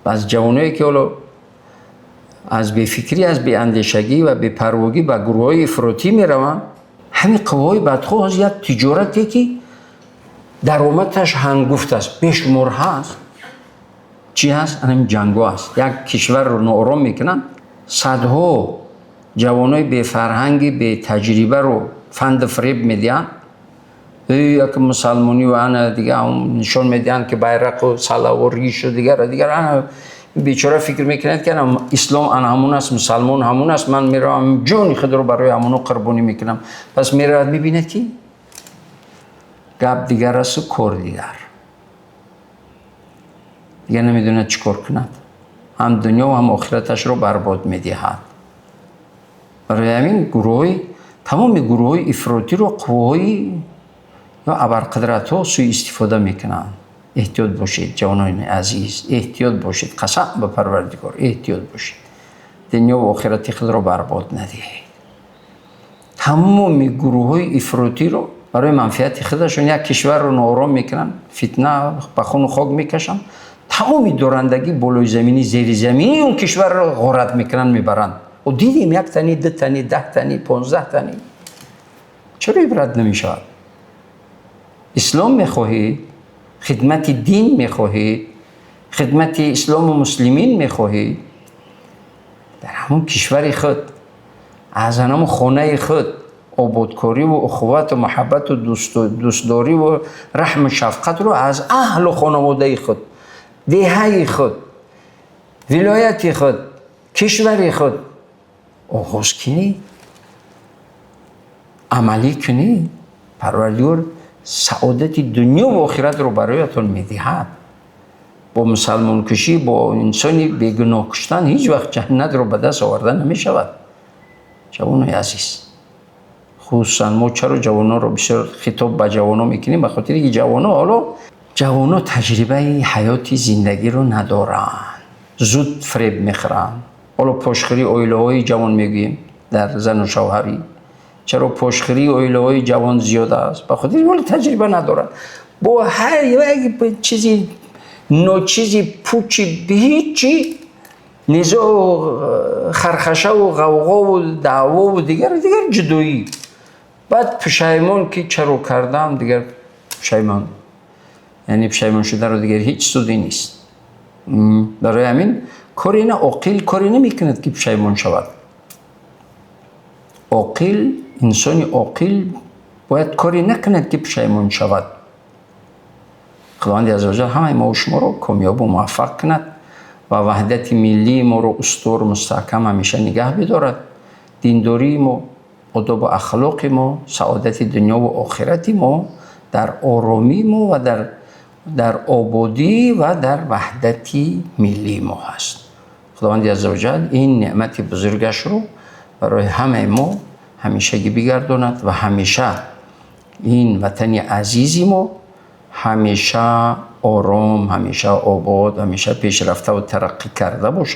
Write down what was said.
Аз ҷавононе ки ҳоло аз бефикрӣ, аз беандешагӣ ва бепарвогӣ ба гурӯҳҳои ифротӣ мераванд, ҳамин қувваҳои бадхоҳ аз як тиҷорате ки даромадаш ҳангуфт аст, бешумор ҳаст. Чӣ ҳаст? Ҳамин ҷангҳо аст. Як кишварро ноором мекунанд, садҳо ҷавонони бефарҳанг, бетаҷрибаро фанду фиреб медиҳанд. Як мусулмонӣ ва ана дигар нишон медиҳанд, ки байрақ ва салаб ва риш ва дигар дигар. Ана бечора фикр мекунад, ки ана ислом ана ҳамон аст, мусулмон ҳамон аст, ман меравам, ҷони худро барои ҳамонҳо қурбонӣ мекунам. Пас меравад, мебинад, ки гап дигар аст ва кор дигар. Дигар намедонад, чӣ кор кунад. Ҳам дунё ва ҳам охираташро барбод медиҳад. Барои ҳамин гурӯҳҳои, тамоми гурӯҳҳои ифротиро қувваҳои ё абарқудратҳо сӯистифода мекунанд. Эҳтиёт бошед, ҷавонони азиз, эҳтиёт бошед. Қасам ба Парвардигор, эҳтиёт бошед, дунё ва охирати худро барбод надиҳед. Тамоми гурӯҳҳои ифротиро барои манфиати худашон як кишварро ноором мекунанд, фитна ба хуну хок мекашанд, тамоми дорандагӣ болои заминӣ, зери заминии он кишварро ғорат мекунанд, мебаранд. Дидем, як тани, ду тани, 10 тани, 15 тани. Чаро ибрат намешавад? Ислом мехоҳӣ, хидмати дин мехоҳӣ, хидмати ислому муслимин мехоҳӣ, дар ҳамон кишвари худ, аз ҳамон хонаи худ ободкориву ухувату муҳаббату дӯстдориву раҳму шафқатро аз аҳлу хонаводаи худ, деҳаи худ, вилояти худ, кишвари худ оғоз кунӣ, амалӣ кунӣ, Парвардигор саодати дунё ва охиратро бароятон медиҳад. Бо мусалмонкушӣ, бо инсони бегуноҳ куштан ҳеҷ вақт ҷаннатро ба даст оварда намешавад. Ҷавонои азиз, хусусан мо чаро ҷавононро бисёр хитоб ба ҷавонон мекунем? Ба хотире ки ҷавонон, ҳоло ҷавонон таҷрибаи ҳаёти зиндагиро надоранд, зуд фиреб мехӯранд. Ҳоло пошхӯрии оилаҳои ҷавон мегӯем дар зану шавҳарӣ. Чаро пошхӯрии оилаҳои ҷавон зиёд аст? Ба хотири ҳоло таҷриба надоранд. Бо ҳар як чизи ночизи пучи ҳичи низоъу хархашаву ғавғову даъвову дигар дигар, ҷудоӣ, баъд пушаймон, ки чаро кардам. Дигар пушаймон, яъне пушаймон шударо дигар ҳеҷ суде нест. Барои ҳамин коре на, оқил коре намекунад, ки пушаймон шавад. Оқил, инсони оқил бояд коре накунад, ки пушаймон шавад. Худованди аззаваҷал ҳамаи мову шуморо комёбу муваффақ кунад ва ваҳдати миллии моро устувору мустаҳкам ҳамеша нигаҳ бидорад. Диндории мо, одобу ахлоқи мо, саодати дунёву охирати мо дар оромии мо ва дар ободӣ ва дар ваҳдати миллии мо ҳаст. Худованди аззаваҷал ин неъмати бузургашро барои ҳамаи мо ҳамешагӣ бигардонад ва ҳамеша ин ватани азизи мо ҳамеша ором, ҳамеша обод, ҳамеша пешрафтаву тараққӣ карда бошад.